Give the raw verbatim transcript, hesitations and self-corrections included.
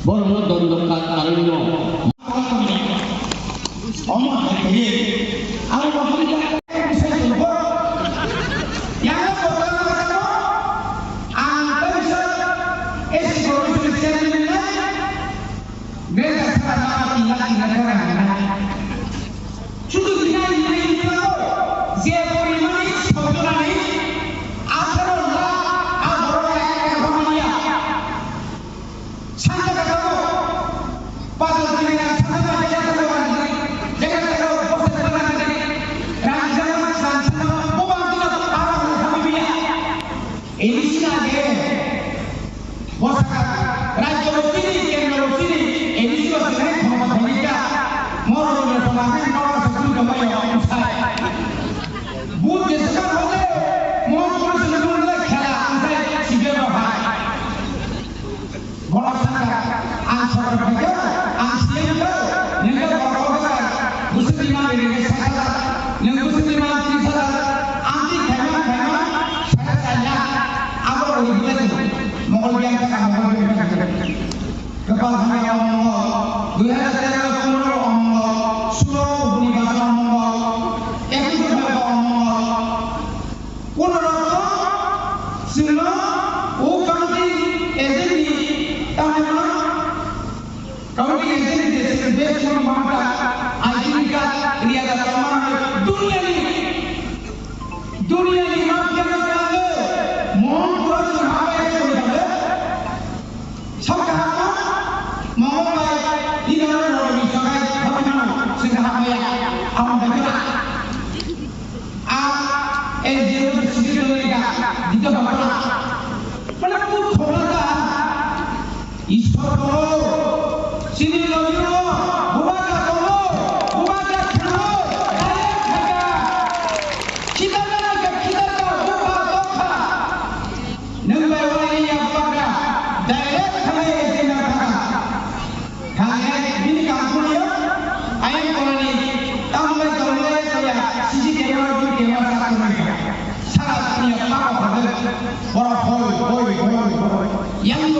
Borokno dondokar arwino. Omo hai khe, ang bo hamya sai tongbo. Yang bo tongbo, ang kaisa S C Commission Chairman nai. Beda sara nama tinggal tinggal sara nai. Chutu dinai dinai dinai je porimani sojonani atharo lakh atharo lakh ekhamania. Santa katamo patal dinai santa katamo jaga jaga bosa jaga rang jaga santa boba dina ara hamia. Ini sih lagi. Bwsaka rajyo bo chini, kendro bo chini, A D C bo chini, khorokma thangwi kha. Morok rok le tongma khe nogo se twi tongmani rok wng sai. But jeswk kha hole, Mohan Puri se nung le khela wng sai, C P M rok hai. Borok sakha, ang sorkar phaikha, ang C M kha, nungkhe borok kok kha, bwswk ni manwi rwgwi sakha, nung bwswk ni manwi twi sakha, ang twi khaima khaima, saya saya, abo rwgwi Mongol biang kha, Mongol biang kha. Kwpal hamya omo, dui hajar tero pondro omo, sulo huni basa omo, ekush omo. Kono rokno chwngno o counting agent ni tamo counting agent ni je chwng best one manta I D card riya da tamo duniya ni Duniya ni mafia no kalago, Mohan Pura se habai se koi kale. Sabta hama, Mongol bai, dinaro roro ni sakai, habai mano, se habai ya, awang bai kala. A, S D O ni sidi dole ka, dito bakala. Mana ku khobra da, Ishwar tongo, chini logi o, bubagra tongo, bubagra thangwi, direct thangkha. Khitarna nangkha, khitarna buba tongkha. Nwng bai wani ya bubagra, direct thangwi ejina thangkha. Thangwi bini kangkuni o, ayang korani, tamo bai tongwi ya, C C camera, video camera, sara dunia pako phagwi, borok hoi, hoi, hoi, hoi. Yang